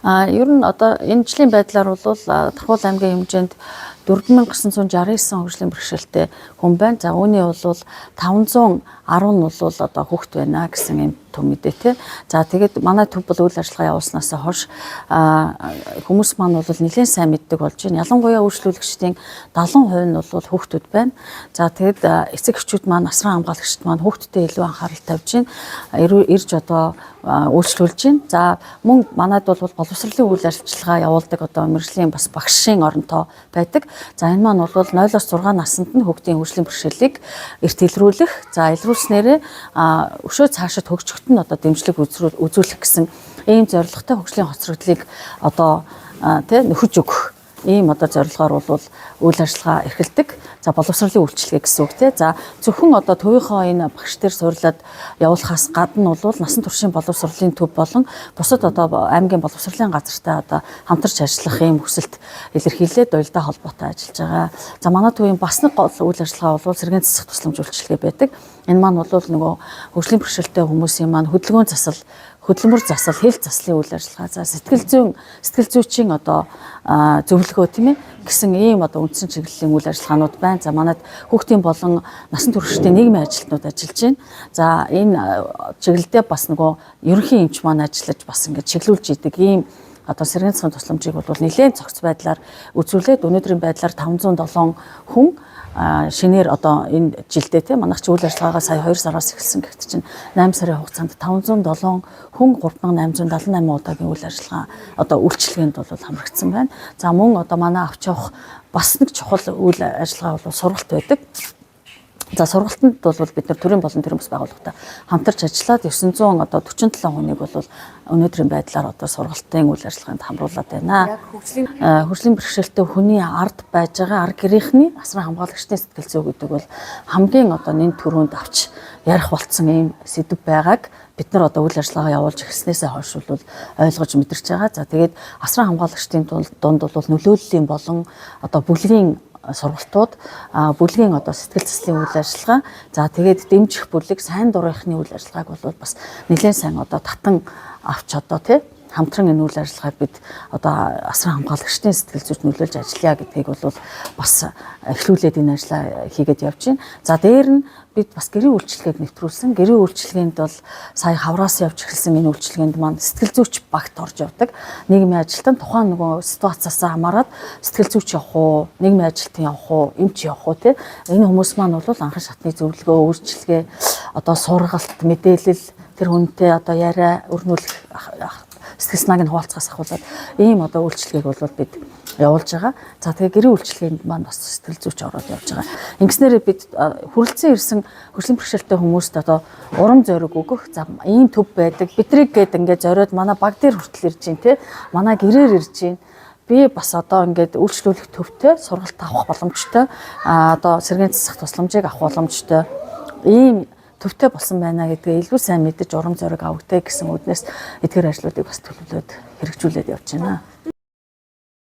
Ер нь одоо энэ жилийн байдлаар бол Тархуул аймгийн хэмжээнд 4969 хөгжлийн бэрхшээлтэй хүн байна. За, үүний бол 510 нь бол одоо хүүхэд байна гэсэн юм төв мэдээтэй. За, тэгээд манай төв бол үйл ажиллагаа явуулснаас хойш хүмүүс маань бол нэлээд сайн мэддэг болж байна. Ялангуяа үйлчлүүлэгчдийн 70% нь бол хүүхдүүд байна. За, тэгээд эцэг эхчүүд маань, асран хамгаалагчид маань хүүхдтэй илүү анхаарал тавьж байна. Ирж одоо үйлчлүүлж байна. За, мөн манайд бол боловсролын үйл ажиллагаа явуулдаг одоо мэргэжлийн бас багшийн оронтой байдаг. За, энэ маань бол 0-оос 6 наснд нь хүүхдийн хөгжлийн бэрхшээлийг эрт илрүүлэх. За, илрүүлснээрээ өшөө цаашид хөгжихэд нь одоо дэмжлэг үзүүлэх гэсэн ийм зорилготой хөгжлийн хоцрогдлыг одоо тий нөхөж өгөх ийм одоо зорилгоор бол үйл ажиллагаа эрхэлдэг. За, боловсролын үйлчилгээ гэсэн үг тий. За, зөвхөн одоо төвийнхөө энэ багш дээр суурлаад явуулахаас гадна бол насан туршийн боловсролын төв болон бусад одоо аймгийн боловсролын газартай одоо хамтарч ажиллах ийм хүсэлт илэрхийлээд уялдаа холбоотой ажиллаж байгаа. За, манай төвийн бас нэг гол үйл ажиллагаа бол сэргээн засах тусламж үйлчилгээ байдаг. Энэ маань бол нөгөө хөгжлийн бэрхшээлтэй хүмүүсийн маань хөдөлгөөн засал, хөдөлмөр засал, хэл заслын үйл ажиллагаа, за, сэтгэл зүйн, сэтгэл зүйчийн одоо зөвлөгөө, тийм ээ, гэсэн ийм одоо үндсэн чиглэлийн үйл ажиллагаанууд байна. За, манайд хүүхдийн болон насан туршидын нийгмийн ажилтнууд ажиллаж байна. За, энэ чиглэлдээ бас нөгөө ерөнхий эмч маань ажиллаж бас ингээд чиглүүлж идэг ийм одоо сэргээн засгийн тусламжийг бол нэлээд цогц байдлаар үзүүлээд өнөөдрийн байдлаар 507 хүн шинээр одоо энэ жилдээ, тийм, манайх чи үйл ажиллагаагаа сая 2 сараас эхэлсэн гэхдээ чинь 8 сарын хугацаанд 507 хүн 3878 удаагийн үйл ажиллагаа одоо үйлчилгээнд бол хамрагдсан байна. За, мөн одоо манай авч явах бас нэг чухал үйл ажиллагаа бол сургалт байдаг. За, сургалтанд бол бид нар төрийн болон төрийн бас байгууллагатай хамтарч ажиллаад 900 одоо 47 хүнийг бол өнөөдрийн байдлаар одоо сургалтын үйл ажиллагаанд хамруулад байна. Яг хөгжлийн Хөгжлийн бэрхшээлтэй хүний ард байж байгаа ар гэрийнхний асран хамгаалагчдын сэтгэл зүй гэдэг бол хамгийн одоо нэн түрүүнд авч ярих болцсон ийм сэдэв байгааг бид нар одоо үйл ажиллагаа явуулж эхэлснээсээ хойш бол ойлгож мэдэрч байгаа. За, тэгээд асран хамгаалагчдын дунд бол нөлөөллийн болон одоо бүлгийн сургалтууд, бүлгийн одоо сэтгэл заслын үйл ажиллагаа, за, тэгээд дэмжих бүлэг, сайн дурынхны үйл ажиллагааг бол бас нэлээд сайн одоо татан авч одоо тий хамтран энэ үйл ажиллагааг бид одоо асран хамгаалагчдын сэтгэл зүйч нөлөөлж ажиллая гэдгийг бол бас эхлүүлээд энэ ажлаа хийгээд явж байна. За, дээр нь бид бас гэрийн үйлчилгээг нэвтрүүлсэн. Гэрийн үйлчилгээнд бол сая хавраас явж эхэлсэн энэ үйлчилгээнд маань сэтгэл зүйч багт орж явдаг. Нийгмийн ажилтан тухайн нөгөө ситуацаас хамаарат сэтгэл зүйч явах уу, нийгмийн ажилтан явах уу, эмч явах уу, тий. Энэ хүмүүс маань бол анхан шатны зөвлөгөө, үйлчилгээ, одоо сургалт, мэдээлэл, тэр хүнтэй одоо яриа өрнүүлэх, сэтгэл санааг нь хуваалцахаас ахуулаад ийм одоо үйлчилгээг бол бид явуулж байгаа. За, тэгээ гэрийн үйлчилгээнд маань бас сэтгэл зүйч ороод явж байгаа. Ингэснээрээ бид хүрэлцэн ирсэн хөгжлийн бэрхшээлтэй хүмүүст одоо урам зориг өгөх, за, ийм төв байдаг. Бидрийг гээд ингээд зориод манай баг дээр хүртэл ирж байна те. Манай гэрээр ирж байна. Би бас одоо ингээд үйлчлүүлэх төвтэй сургалт авах боломжтой, одоо сэргээн засах тусламжийг авах боломжтой ийм төвтэй болсон байна гэдгээ илүү сайн мэдэж урам зориг авахтай гэсэн үүднээс эдгээр ажлуудыг бас төлөвлөөд хэрэгжүүлээд явж байна.